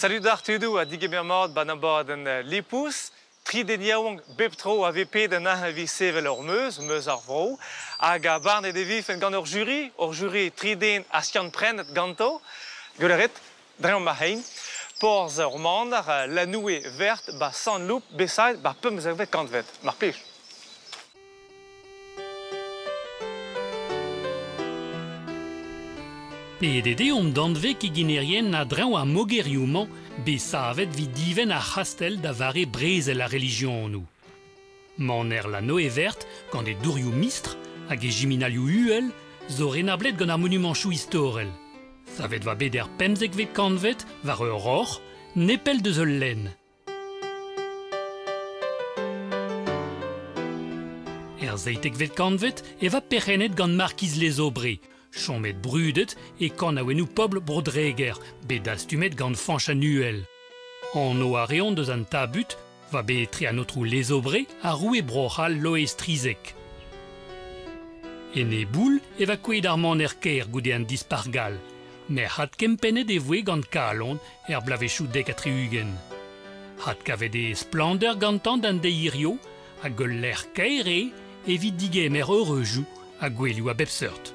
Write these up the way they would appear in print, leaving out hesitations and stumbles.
Salut d'ar tudoù ha digemer mat 'ba 'n abadenn Lipous. Tri den yaouank bep tro a vez pedet neuze evit sevel ur meuz, meuz ar vro. Hag a barnet e vefent gant ur juri, ur juri tri den a skiant-prenet ganto. Gwell a rit, dreñv ma c'hein. Porzh ur maner, La Noue verte 'ba Sant-Loup, besaet 'ba pemzekvet kantved. Mar plij. Pedet eo an danvez keginerien a-dreñv ar mogerioù-mañ bet savet evit divenn ar c'hastell da vare brezel ar relijionoù. Maner La Noë Verte, gant e dourioù mistr hag e jiminalioù uhel, zo renablet gant ar monumanchoù istorel. Savet 'oa bet er pemzekvet kantved war ur roc'h, nepell deus ul lenn. Er seitekvet kantved e oa perc'hennet gant markiz Lezobre, chomet brudet e kanaouennoù pobl Bro-Dreger, bet dastumet gant Fañch an Uhel. Anv a reont eus an tabut 'oa bet etre an aotrou Lezobre ha roue Bro-C'hall Loeiz Trizek. En e boull e oa kouezhet ar maner kêr goude an Dispac'h gall, met adkempennet e voe gant kalon er bloavezhioù 70. Adkavet eo splannder gantañ d'an deiz hiziv hag ul lec'h kaer eo evit digemer eureujoù ha gouelioù a bep seurt.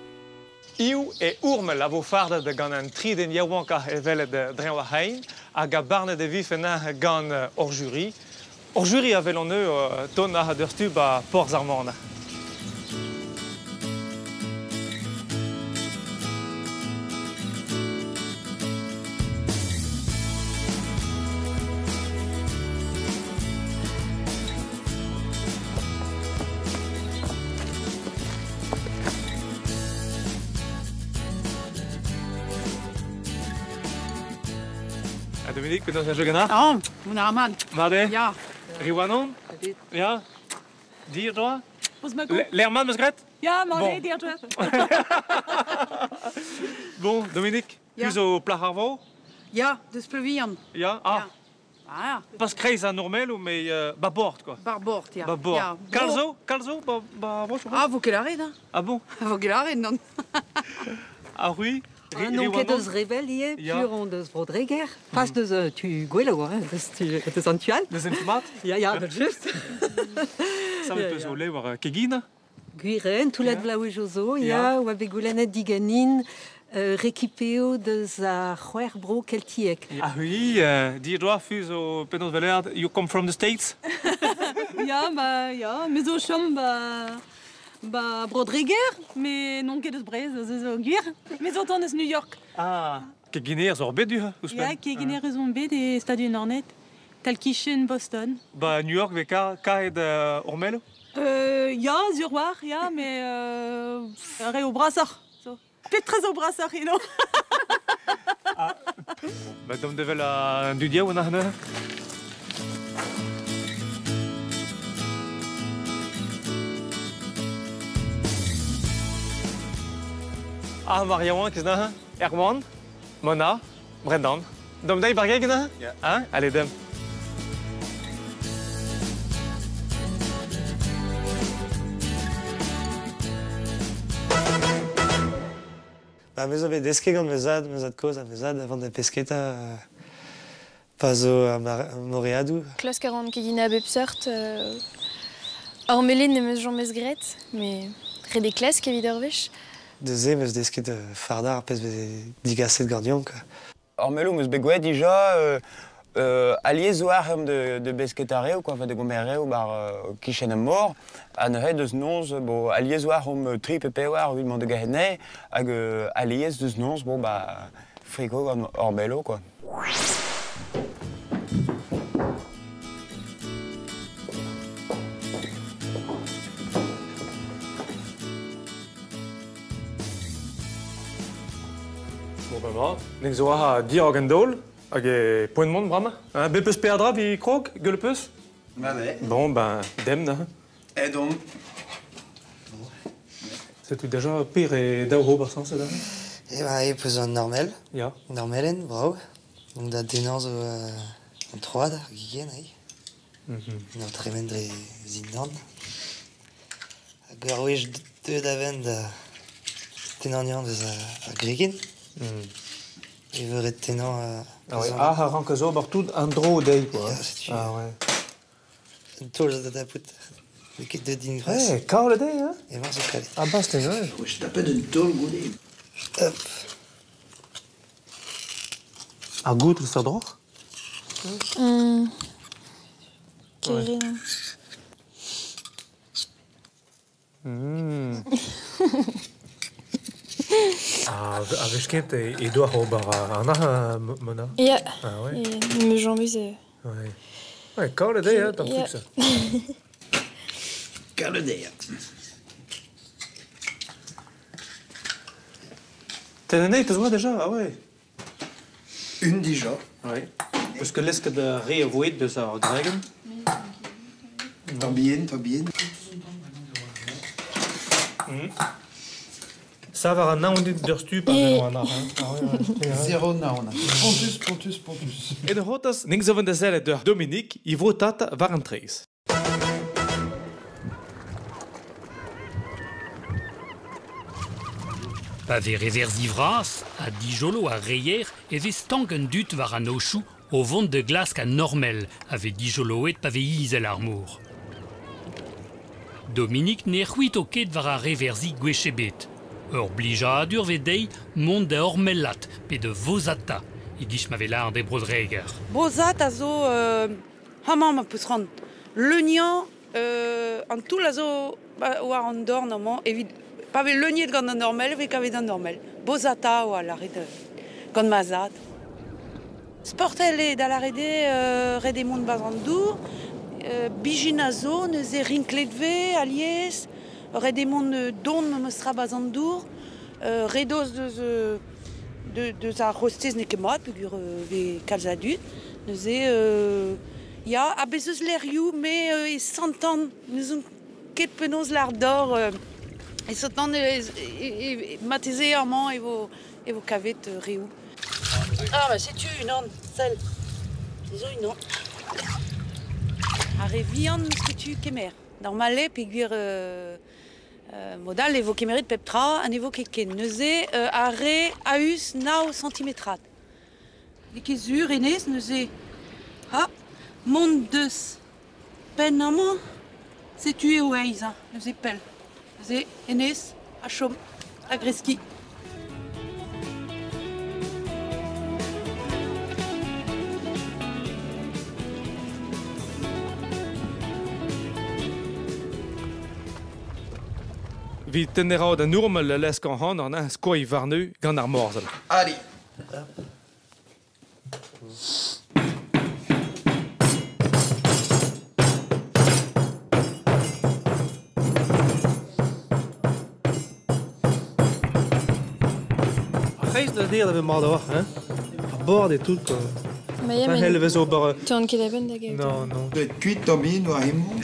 Hiziv e Ourmel a vo fardet gant an tri den yaouankañ evelet dreñv ar c'hein hag a barnet e vefe neuze gant hor juri. Hor juri a wel an eo tont a deus-tu 'ba porzh ar maner. Ha Dominique, penaos a jeu ganeoc'h? Ah, mont a ra mat. Mat eo? Ya. Riwanon? Ya. Deirdre? Lec'h mat 'meus graet? Ya, mat Bon. eo Deirdre. Bon, Dominique, Ya. tu zo plac'h ar vro? Ya, deus Pleuvihan. Ya, ah. Ya. Ah, Pas kreiz an Ormel, mais bâbord, quoi. Barbord, ya. Bâbord. Ya. Kalz zo? Kalz zo ba, ba vro, Ah, vo ket lâret, hein. Ah bon? Vo ket lâret, non. Ah oui? Ah, n'on ket deus Revel ivez, Ya. pur on deus Bro-Dreger. Pas deus tu Gwelo, hein, deus, tu, deus an tu all. Deus en mat? Ya, ya, just. Savet peus o levr keginañ? Gwir eo, un toullad blaouezhioù zo, Ya. ya, oa bet goulennet diganin rekipeo deus ar c'hwec'h bro keltiek. Ah oui, Deirdre, fuz o penaos velerd, you come from the States? Ya, ba, ya, me zo chom ba, ba Bro-Dreger, met n'on ket eus Breizh, se zo gwir. Me zo tont eus New York. Ah, keginer zo bet du, ouzhpenn. Ya, keginer eus on bet e Stadoù-Unanet, tal-kichen Boston. Ba New York vez kaet Ormel? Ya, sur war, ya, met re o brasoc'h. Zo. Petra zo brasoc'h eno? Ah, ba dom devel an dud yaouank neuze. Ah, mar yaouank ez neuze, Erwan, Mona, Brendan. Dom deiz bargeg neuze? Ya. Hein? Allez, dem. Ba, me zo bet desket gant ma zad, ma zad-kozh ha ma zad avant da pesketa pa zo ar moreadoù. Klask a ran keginañ a bep seurt. Ur melen n'em eus james graet, met ret eo klask evit ur wech. Neuze 'm eus desket fardañ ar pezh veze digaset ganeomp quoi. Ur melo 'm eus bet gwelet dija alies 'oar eomp da besketa reoù quoi, enfin da gomer reoù 'bar kichen ar mor. Ha neuze deus noz, bo alies 'oar omp tri pe pevar evit mont da gahet anezhe hag alies deus noz bon bah friko gant hor melo quoi. Bon ben mat, nek zo war dirak an daol hag e poent mont bremañ. Hein, bet peus peadra vi krog, gueul peus? Ba ouais. Bon ben, dem neuze. Eh donc. Setu déjà pire e daou ober sañset aze? Eh ben, e peus an normel. Ya. Normelen, brav. Donc da dennañ zo an troad, ar gigenn, ei. En ur tremen dre zindan. Hag ur wech deuet a-benn da tennañ anezhañ deus ar grigin. E veuret tennañ Ah ouais. Ah, a rank zo ober tout an dro dezhi, quoi. Ya, setu. Ah ouais. Un taol zo da dapout. N'eo ket deut din gras. Ouais, kaolet eo, hein? Emañ zo kalet. Ah bah, c'était ouais. Je tapais d'un taol goude. Hop. Ar gout eus ar droch? Kerin. Ah, a vez kent e doar ober an ar Mona. Ya. Ah ouais. E me jambez. Ouais. Ouais, kaolet eo, hein, tamm Ya. truc, ça. Kalet eo. T'es né, t'es déjà? Ah ouais. Une déjà. Ouais. Parce que l'esket da re a voet deus ar dragon. Tant bien, tant bien. Ça va an naon dit d'ur stu pa Eh. an ar. hein. Ah ouais, ouais. Zéro naon. Pontus, pontus, pontus. En de hotas ning zo van de zelle de Dominique i vo tata war an treiz. Pa vez reverzi vras, a dijolo a reier e vez stank un dut war an ochou o vont de glask a normel a vez dijoloet pa vez izel ar mor. Dominique ne c'hwit o ket war ar reverzi gwechebet. Ur blijadur vez dezhi mont da ormellat pe de vozata e gich ma vez lar de brodreger. Bozat a zo hamañ ma peus ran. Leuniañ an toull a zo ba, war an dorn amañ evit pa vez leuniet gant an normel, vez kavet an normel. Bozata oa lâret gant ma zad. Sportel eo da lâret eo ret eo mont baz an dour, bijin a zo, neuze rinklet vez, alies, ret eo mont don ma meus tra baz an dour, redoz deus, deus ar rostez n'eo ket mat, peogwir vez kalz a dud. Neuze, ya, a bez eus lerioù, me e santan, n'eus ket penaos l'ar d'or, e santan e mateze amañ e vo kavet reoù. Ah, bah setu unan, sell. Zo unan. Ar re vihan n'eus ket tu kemer. Normal eo peogwir modal e vo kemeret pep tra, an e vo ket ken. Neuze ar re a-us nav centimetrat. N'eo ket sur enez, neuze. Ha, mont deus penn amañ, setu eo eiz, hein, neuze pell. Neuze enez, a chom, a greski. Vi tenera da normal lesk an han an skoi varnu gant ar morzel. Allez. Ar c'hreiz da dir da vez mat war, hein? Ar bord e tout, quoi. Ma ya, Enfin, mais elle vez ober... T'en ket a benn da gaout. Non, non. Doit être cuit, tant bien, noir et mou.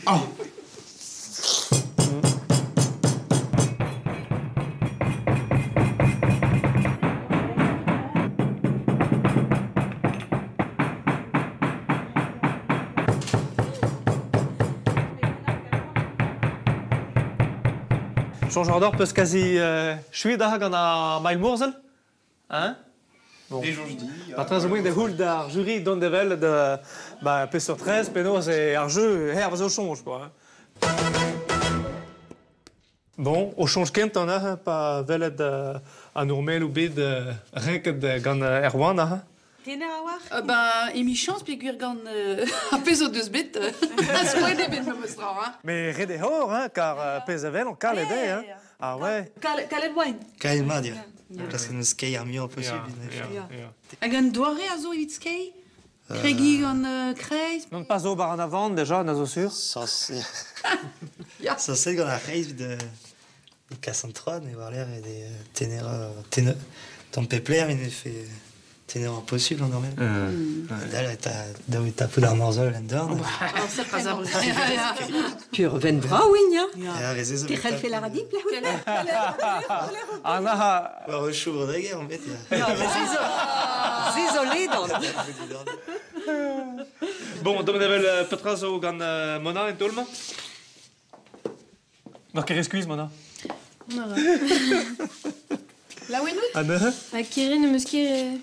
Ah. Soñj ar d'or peus kazi chouet da gant ar mail mourzel, hein? Bon. Et j'en dis. Martin zo da houl d'ar jury don devel de ba pe sur 13 penaos e ar jeu hervez o soñj, quoi. Hein. Bon, o soñj kent an ar pa velet an urmel ou bet renket gant Erwan ar. Tener a war? Ben, emichañs peogwir gant ar pezh o deus bet, a skoet eo bet ma meus tra, hein. Mais ret eo hor, hein, kar pezh a vel on kalet eo, hein. Ah ouais. Kalet oain. Kalet mat, ya. Klask en eus skei ar muiañ possible. Ya, ya. Hag an doare a zo evit skei? Kregi gant kreiz? Non pas ober an avant déjà, na zo sur. Ya. Sañset gant ar c'hreiz evit kas an troad, mais war l'air e des tenera teneur tamm pepler, mais ne fait teneur possible en normal. Dal eta daou e tapout ar morzhol en dorn. Pur ven braouign, hein. Ya, rez ez Te c'hellfe la radip, la Ah na War o chou brodreger, en bet, ya. Désolé, dan. Bon, dom evel petra zo gant Mona en tolma? Nor ket reskuiz, Mona. On aura. La ouenout? Ah neuze? Ha Kerin eus ket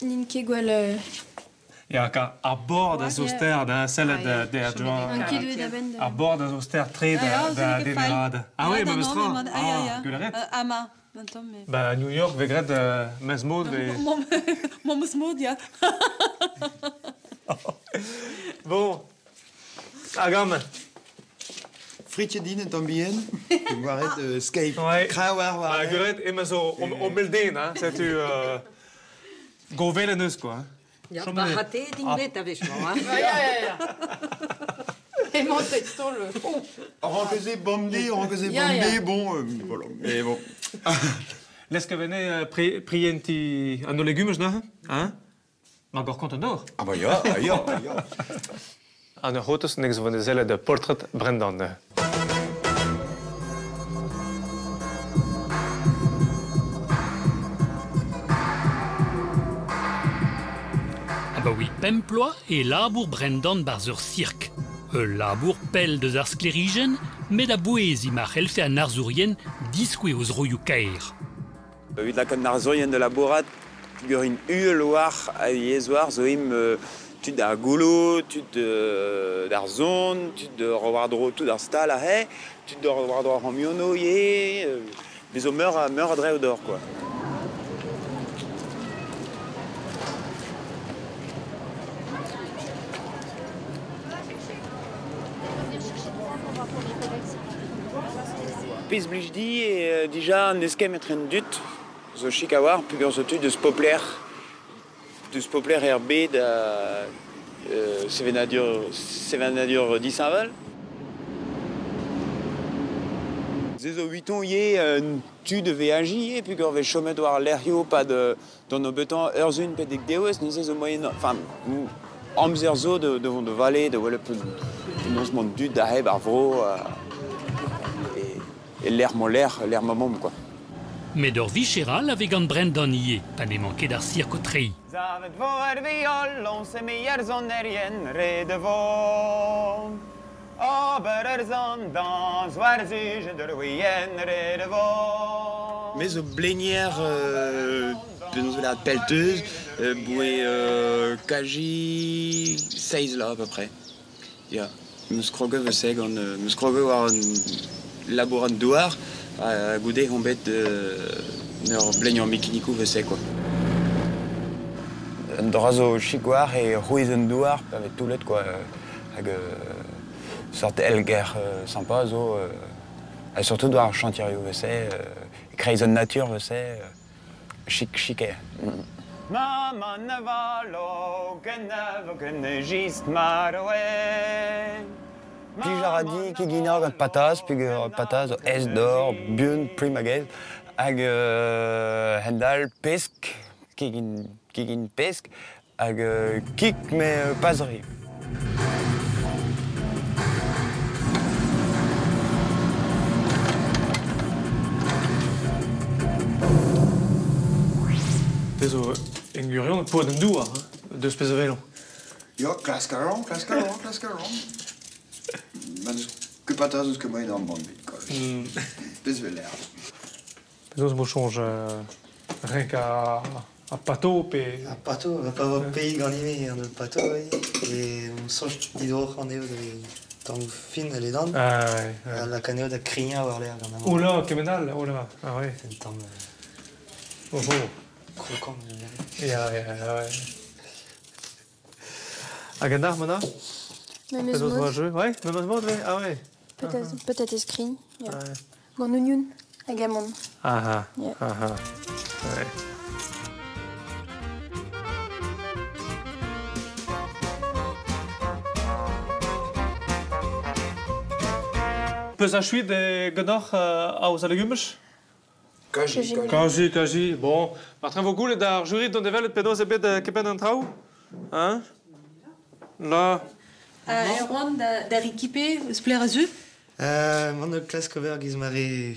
N'int ket gwell... Ya, ka ar bord a zo sterd, hein, sellet der joa. An ket deuet a-benn. Ar bord a zo sterd tre da denerad. Ah oui, memes tra. Ah, gwell Ama, gantañ, mais... Ba, New York vez graet mes mod ve... Memes mod, ya. Bon. Hag am. Fritje din en tambien, waret skate. Kraouar war. Gwell ema zo o melden, hein, setu... Govelen eus, quoi. Ja, ba raté din bet a-wech-mañ, hein. Ya. Emañ testo le... On bamdé, on bamdé, bon, voilà, mais bon. Lesk a vene prienti an o legumaj neuze, hein? Ma gor kont an dor. Ah ba ya, ya, ya. An ur c'hotos nek zo vene de portrait Brendan. Abaoe pemploa e labour Brendan barzh ur sirk. Ul labour pell deus ar sklerijenn, met a-bouez ma c'hellfe an arzourien diskoue o zroioù kaer. Evit lakaat an arzourien de labourat, pugur in uhel war a yezh war zo im tud ar goulo, tud d'ar zon, tud war-dro tout ar stal ahe, tud war-dro ar ramiono ye, bezo meur a dre o dor, quoi. Pez blij di e dija an eskemm etre an dud, zo chik a war, pugur zo tud deus popler er bed a sevenadur disheñvel. Ze zo 8 ye tud veaji e pugur vez chomet war lec'hioù pad d'an obetan ur zun pedek deouez, neuze zo moyen, enfin, amzer zo de vont de vale, de welet penaos mont dud da heb ar vro. Et l'air mon l'air mamam, quoi. Met ur vicheral ave gant Brendan ivez, pa n'emañ ket ar sirk o treiñ. Zavet vo er violon se mi er zonerien re de vo. Ober er zon dans war zuj de rouien re de vo. Me zo blenier penaos vel ar pelteuse, boe kaji seiz la à peu près. Ya, meus kroge vese gant meus kroge war an labour an douar, a goude hon bet ur blenier mekanikou vese, quoi. An dra zo chik war e c'houez an douar, pa vez toulet, quoi, hag sort elger sympa zo, ha surtout war ar chantirioù vese, kreiz an natur vese, chik chik eo. Maman valo ken gist maroe. Plij a ra di keginañ gant pataz, peogwir pataz zo aes d'or, buan, prim hag aes, hag hendal pesk, kegin pesk, hag kik me pas re. Te zo engurion poad an douar, deus pezh a velo. Ya, klask a ran. Ma n'eus ket pataz eus ket moaien ar band bet, quoi. Pezh vel aer. Penaos mo soñj renk a pato pe... A pato, va pa vo pays gant an pato, oui. E on soñj didroc'h an eo de tamm fin a ledan. Ah, ouais, ouais. A lakaneo da krignañ war l'air gant amañ. Oula, kement all, oula, ah ouais. Un tamm... Oh, oh. Krokant, Ya, ya, ouais. Hag an ar, Mona? Memes mod. Ouais, memes mod, ouais. Ah ouais. Peut-être eskrin, ya. Ouais. Gant oignon hag amon. Ah ah, yeah. Ah ah. Ouais. Peus a chuit e ganeoc'h aoz a legumaj? Kaji, kaji. Kaji, bon. Martin vo goulet ar jury d'an develet penaos eo bet kepenn an traoù? Hein? La... Erwan, da rikipe, eus pler a zu? Mont eo klask ober giz mare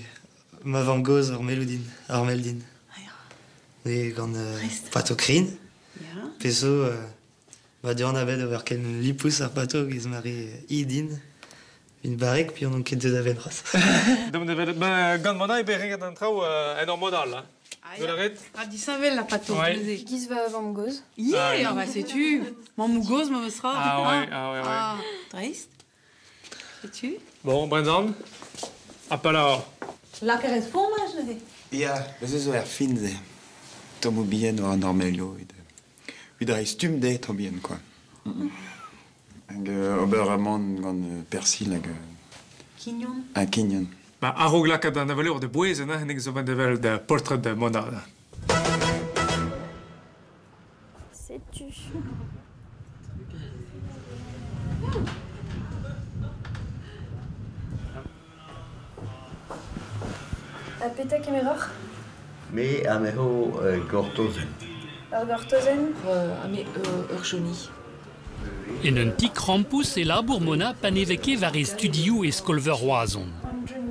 ma vamm-gozh ar meloudin, ar meldin. Ne gant pato krin. Pezo va deuan abed ober ken lipous ar pato giz mare idin. Une barrek, puis on en ket deus a-benn c'hoazh. Deomp develet, ben gant Mona eo bet renket an traoù en ur mod all, hein? De la ret? Ah, disheñvel la pato. Ouais. Giz va vamm goz. Yeah, ah, bah sais-tu. Mamm goz ma sera. Ah ouais, ah ouais, ouais. Ah, dreist. Sais-tu? Bon, Brendan, a pala. La kerez fromage, neuze. Ya, ez eus er fin ze. Tommo bihan war an ormelio. Evit a stumm dezhe tamm bihan, quoi. Hag ober amann gant persil hag... Kignon. Ha kignon. Ba, a-raok lakaat an avaleur de bouez, hein, nek zo bet evel da poltred da Mona. Setu. A peta kemeroc'h? Me a meho gortozen. Ur gortozen? A me ur joni. En un ti krampouezh e labour Mona pa ne vez ket war e studioù e skol-veur Roazhon.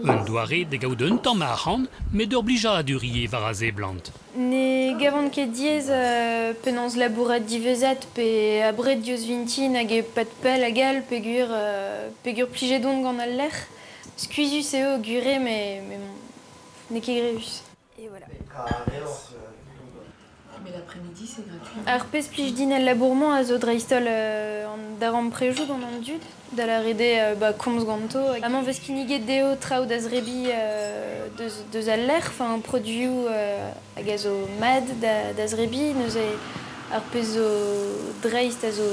Un doare da gaout un tamm arc'hant, met ur blijadur ivez war a seblant. Ne gavan ket diaes penaos labourat diwezhat pe abred diouzh vintin hag e pad pell hag all peogwir peogwir plijet on gant al lec'h. Skuizhus eo gure mais n'eo ket grevus. Et voilà. Mais l'après-midi, c'est gratuit. Ar pezh plij din al labour-mañ a zo dreist-holl an darempredoù gant an dud, da lâret eo ba komz ganto. Amañ vez kinniget dezho traoù da zrebiñ deus al lec'h, enfin produioù hag a zo mat da zrebiñ, neuze ar pezh zo dreist a zo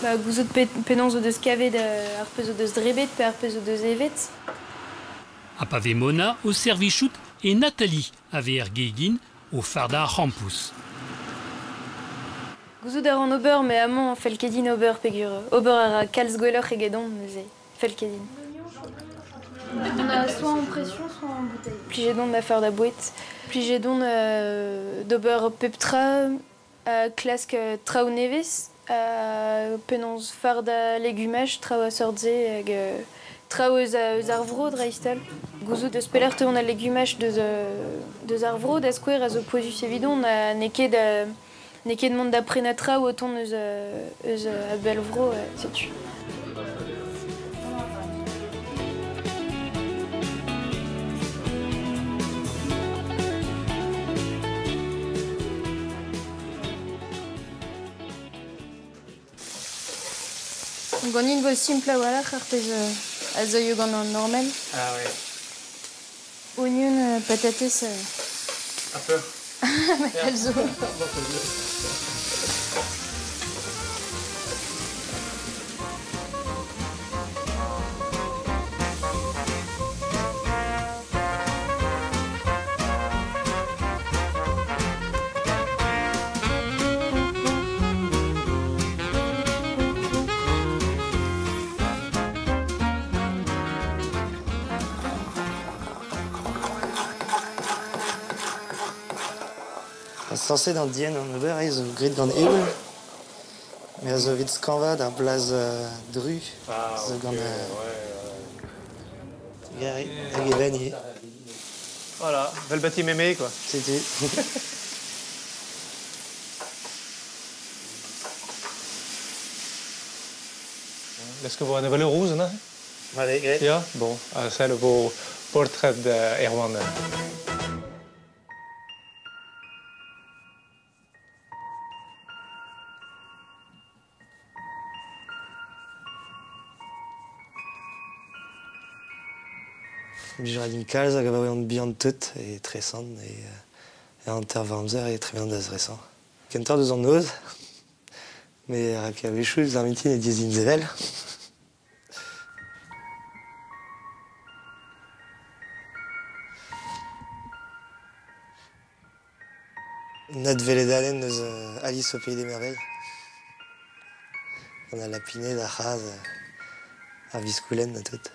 ba gouzout penaos o deus kavet ar pezh o deus drebet pe ar pezh o deus evet. Ha pa vez Mona o servichout e Nathalie a vez er gegin o fardañ ar c'hrampouezh. Gouzout a ran ober, met amañ fell ket din ober peogwir ober a ra kalz gwelloc'h egedon neuze fell ket din. On a soit en pression, soit en bouteille. Plijet on da fardañ boued, plijet on d'ober pep tra a klask traoù nevez, a penaos fardañ legumaj, traoù a seurt-se hag traoù eus ar vro dreist-holl. Gouzout eus pelec'h teuont al legumaj deus ar vro, da skouer a zo pouezus evidon, ha n'eo ket mont da prenañ traoù o tont eus a bell vro, setu. Ganin vo simpl a-walc'h ar pezh a zeuio gant an normel. Ah ouais. Oignon, patatez... A peur. Ma zo. Sañset an dienn an ober eo zo graet gant eoul. Me a zo evit skañvaat ar blaz dru. Zo gant hag even ivez. Voilà, vel bati meme quoi. Setu. Est-ce que vous en avez le rouge, non? Allez, graet. Ya, bon, c'est le beau portrait de Erwan. Blij din kalz hag abaoe an bihan teut e tresan e hanter war amzer e tre bien da zresañ. Kentoc'h deus an noz, met rak a-wechoù eus ar mintin e diaes din sevel. Nadveledalen eus Alice au Pays des Merveilles. On a lapined, ar c'hazh, ar viskoulenn ha tout.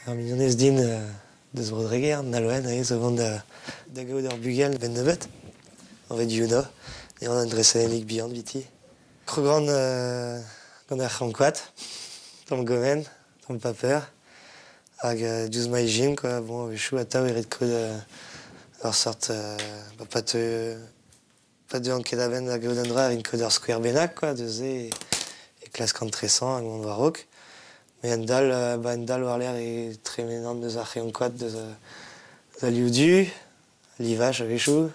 Ar mignonez din deus Bro-Dreger, Naloen, aze zo vont da gaout ur bugel benn nebeut, anvet Yuna, e an an dresadennig bihan viti. Krogant gant ar c'hramm-koad, tamm gomen, tamm paper, hag diouzh ma ijin, quoi, bon, a-wechoù atav e ret kaout ur sort pa Pa deuan ket a-benn da gaout an dra evit kaout ur skouer bennak, quoi, neuze e klask an tresañ hag mont war-raok. Met un dal, ba un dal war-lerc'h e tremenan deus ar c'hreon-koad deus al liv du, livaj a-wechoù,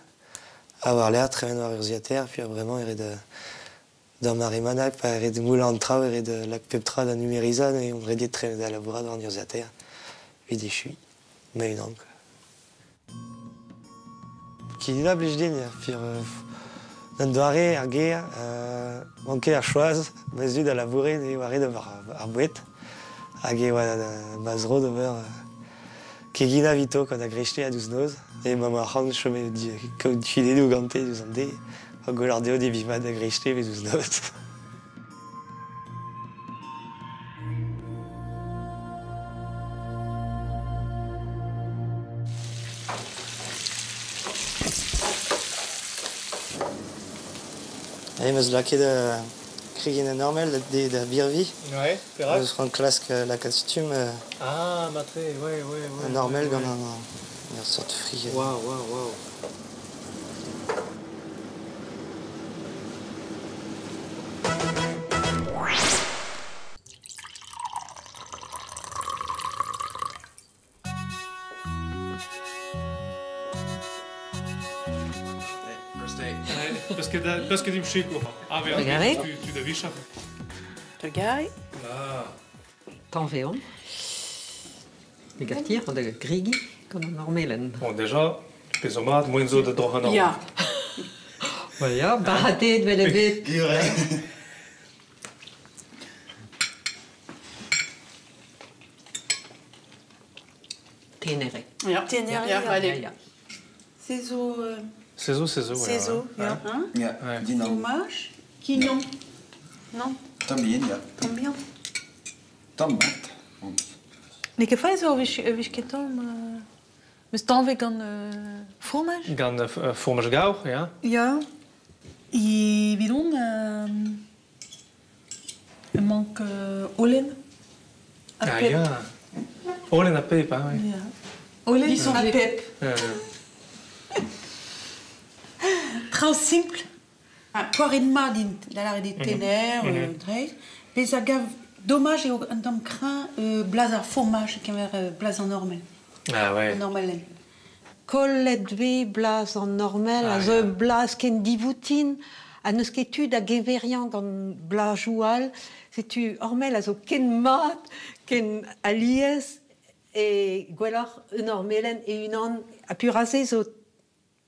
ha war-lerc'h tremen war urzhiataer, puis bremañ e ret d'ar mare mannak, pa ret moullañ an traoù, e ret lak pep tra da numerizañ, neuze on rediet tremen da labourat war an urzhiataer evit echuiñ ma-unan, quoi. Keginañ a blij din, puis d'an doare ar gêr, oan ket ar choaz, ma zud a laboure neuze oa ret ober ar boued hag e oa ma zro d'ober keginañ evito quand a grechte ha diouzh noz. E ma c'hoant chomet kaout filedoù gante diouzh an deiz, ha gwelloc'h dezho debriñ mat da grechte evit diouzh noz. Em eus lakaet kregin en armel da birviñ. Ouais, perak? Eus c'hoant klask lakaat stumm Ah, matre, ouais. un armel gant ur seurt fri. Waouh, waouh, waouh. Parce que dimp sikour. Ah, Regardez. Tu da vichañ. Trugarez. Ah. Tañveomp. Me gav an da gregi gant an ormelenn. Bon, déjà, pezh zo mat, moen zo da droc'h an Ya. Ba ya, baratet vel ebet. Tenere. Ya. Tenere, Ya, allez. Ya, Se zo... Se zo, Se zo, ya. Hein? Ya, dinan. Fromage. Quignon. Non? Tamm bihan, ya. Tamm bihan. Tamm mat. N'eo ket fae zo evit ketan meus tañvet gant fromaj. Gant fromaj gaour, ya. Ya. Evidon, e mank holen. Ha Ah, pep. ya. Holen ha pep, hein, oui. Ya. Holen ha pep. Traoù simpl. Ah, poaret mat int, da lâret eo tener, dreiz. Pezh a gav domaj eo un tamm kreñv blaz ar fromaj e-keñver blaz an ormel. Ah ouais. An ormelenn. Kollet vez blaz an ormel, a zo blaz ken divoutin, ha n'eus ket tu da geveriañ gant blazoù all. Setu ormel a zo ken mat, ken alies, e gwelloc'h un ormelenn e-unan. Ha pur aze zo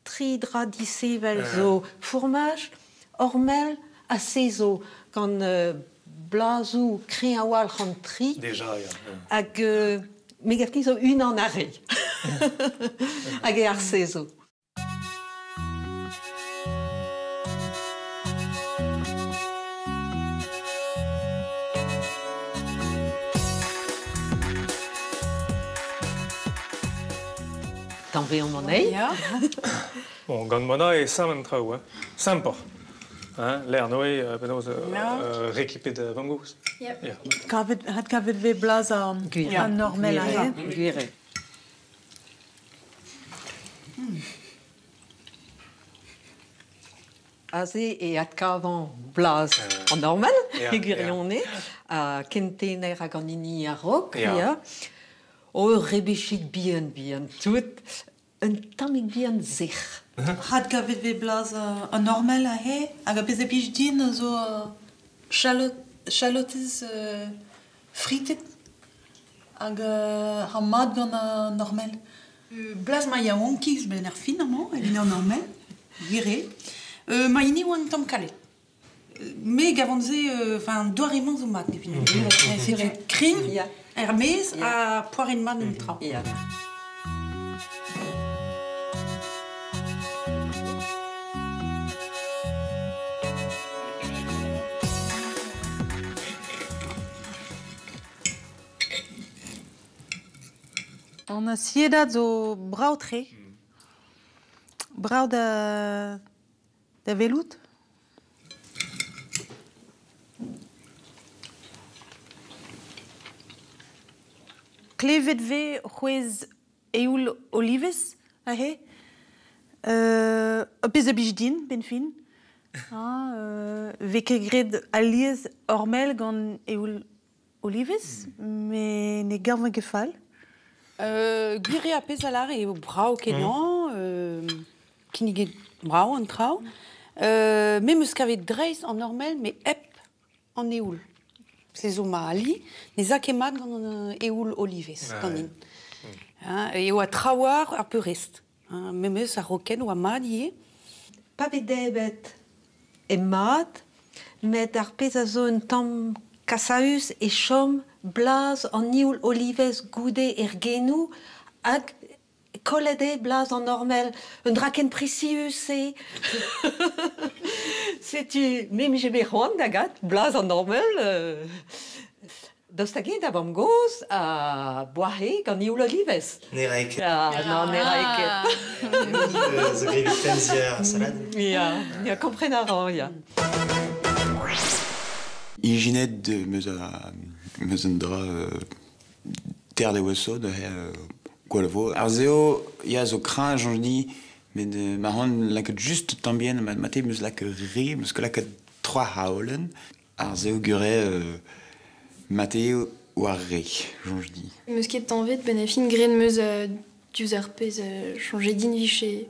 tri dra disheñvel zo fromaj, ormel ha se zo gant blazoù kreñv a-walc'h an tri. Déjà, ya. Hag me gav ket zo unan arre. Hag eo ar se zo. Tañveomp anezhi. Ya. Bon, gant Mona e sam an traoù, hein. Simpoc'h. Hein, l'air Noé, penaos rekipet vamm-gozh. Yep. Ya. Kavet, had kavet vez blaz an, Gwir. an ormel aze. Gwir eo. Aze e adkavañ blaz an ormel, e gwirionez, ha kentener hag an hini a-raok, ya. O rebechig bihan bihan tout, un tammig bihan sec'h. Had kavet vez blaz an ormel aze, hag a pezh a blij din zo chalotez fritet hag ar mat gant an ormel. Blaz ma yaouankiz ben ar fin amañ, evit an ormel, gwir eo. Ma hini oa un tamm kalet. Me gavant se, enfin, doare-mañ zo mat, evit C'est krin, er maez, ha poaret mat un tra. Ya. An asiedad zo brav-tre. Brav da welout. Klevet vez c'hwezh eoul olivez aze. Pezh a blij din, benn fin. Ha, vez ket graet alies ormel gant eoul olivez, met ne gavan ket fall. Gwir eo ar pezh a lâre eo brav kenañ, kinniget brav an traoù. Me 'm eus kavet dreist an ormel met hep an eoul. Se zo ma ali. Ne za ket mat gant an eoul olivez ganin. Eo a trawar ar peurrest. Memes ar rokenn oa mat ivez. Pa vez debret e mat, met ar pezh a zo un tamm kasaüs e chom blaz an eoul olivez goude er genoù hag kollet eo blaz an ormel. Un dra ken presius eo. Setu me 'mije bet c'hoant da gat blaz an ormel. Daoust hag-eñ da vamm-gozh a boahe gant eoul olivez? Ne rae ket. Ah, non, ne rae ket. Zo graet penzier ar salad. Ya, ya, kompren a ran, ya. Ijinet meus a meus un dra ter da weso neuze gwall vo. Ar seo ya zo kreñv soñj din met ma c'hoant lakaat just tamm bihan ma te meus lakaet re, meus ket lakaet trois c'haolenn. Ar seo gure mate war re, soñj din. Meus ket tañvet benn ar fin graet 'm eus diouzh ar pezh soñjet din 'vije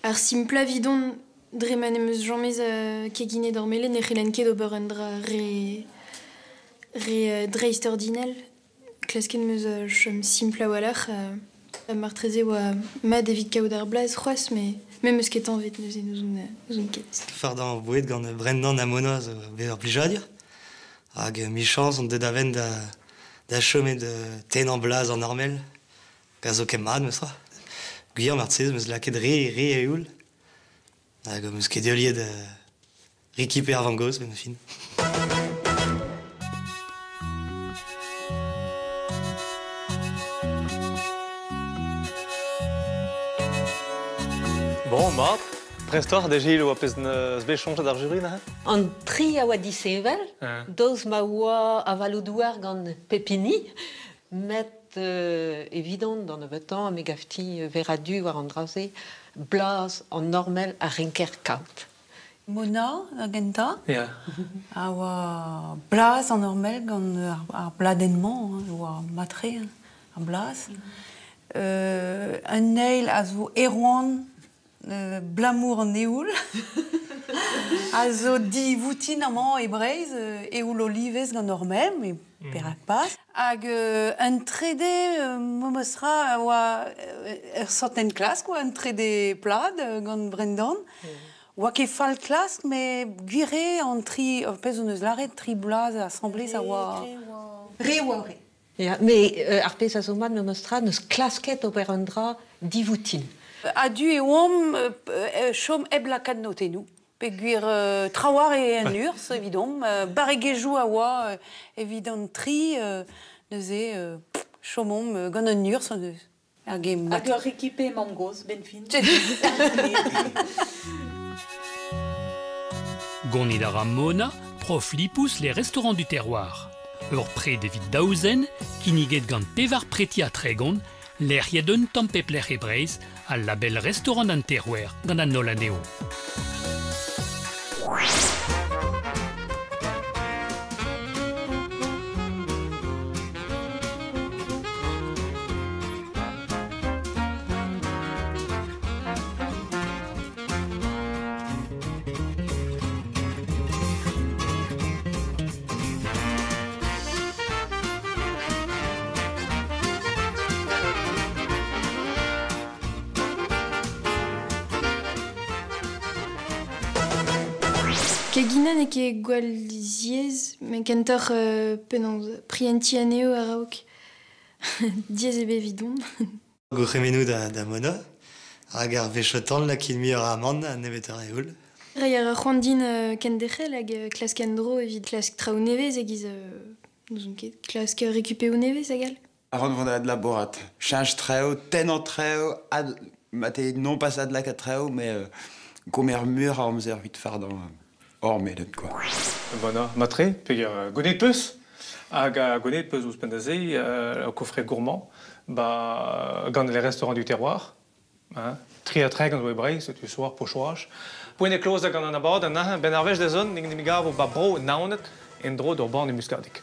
ar simplañ 'vidon dre ma n'em eus james keginet ar melen ne c'hellen ket ober un dra re re dreistordinal. Klasket 'm eus chom simpl a-walc'h. Marteze oa mat evit kaout ar blaz c'hoazh, met me 'm eus ket tañvet neuze n'ouzon ket. Fardañ boued gant Brendan ha Mona zo bet ur plijadur. Hag michañs on deuet a-benn da chom da tennañ blaz an armel. Hag a zo ket mat, meus tra. Gwir marteze 'm eus lakaet re re eoul. Hag 'm eus ket heuliet rekipe ar vamm-gozh benn ar fin. Bon, mat. Prest oc'h da Gilles oa pezh neus bet soñjet ar juri neuze? An tri a oa disheñvel, daoust ma oa avaloù-douar gant pep hini, met evidon d'an nebeutañ me gav-ti veradu war an dra-se, blaz an ormel a renker kaout. Mona, da gentañ, Ya. a oa blaz an ormel gant ar bladenn-mañ, hein, oa matre ar blaz. Un eil a zo Erwan, blamour an eoul, a zo divoutin amañ e Breizh, eoul olivez gant ormel, met perak pas. Hag un trede memes tra a oa ur sort enklask, oa un trede plad gant Brendan. Oa ket fall klask, met gwir eo an tri, ar pezh hon eus lâret, tri bloaz asambles a oa... Re oa re. Ya, met ar pezh a zo mat memes tra, n'eus klasket ober un dra divoutin. A-du e oamp chom hep lakaat notennoù. Peogwir trawalc'h eo an urzh evidomp. Barregezhioù a oa evit an tri, neuze chomomp gant an urzh hon eus. Ar gem Hag ur rekipe mamm-gozh, benn fin. Gonit a ra Mona, prof lipous les restaurants du terroir. Ur pred evit daou zen, kinniget gant pevar preti ha 30, lec'hiet un tamm pep lec'h e Breizh, al label Restaurant an Terroir gant an holl anezho. Keginañ n'eo ket gwall ziaes, met kentoc'h penaos prientiñ anezho a-raok. Diaes eo bet evidon. Gourc'hemennoù da Mona hag ar wech o tont lakaet muioc'h amann ha nebeutoc'h eoul. Reiñ a ra c'hoant din kenderc'hel hag klask en-dro evit klask traoù nevez e-giz n'ouzon ket, klask récupéoù nevez hag all. A-raok vont da adlabourat, cheñch traoù, tennañ traoù, ad, mate non pas adlakaat traoù, met gomer muioc'h a amzer evit fardañ hor melen quoi. Mona, matre, peger gounet peus hag gounet peus ouzhpenn da se ur coffret gourmand ba gant les restaurants du terroir. Hein? Tri ha 30 zo e Breizh, setu soar po choaj. Poent eo klozañ gant an abadenn, hein? Ben ar wech da zont, ning gav ba bro Naoned, en-dro d'ur banne muskadig.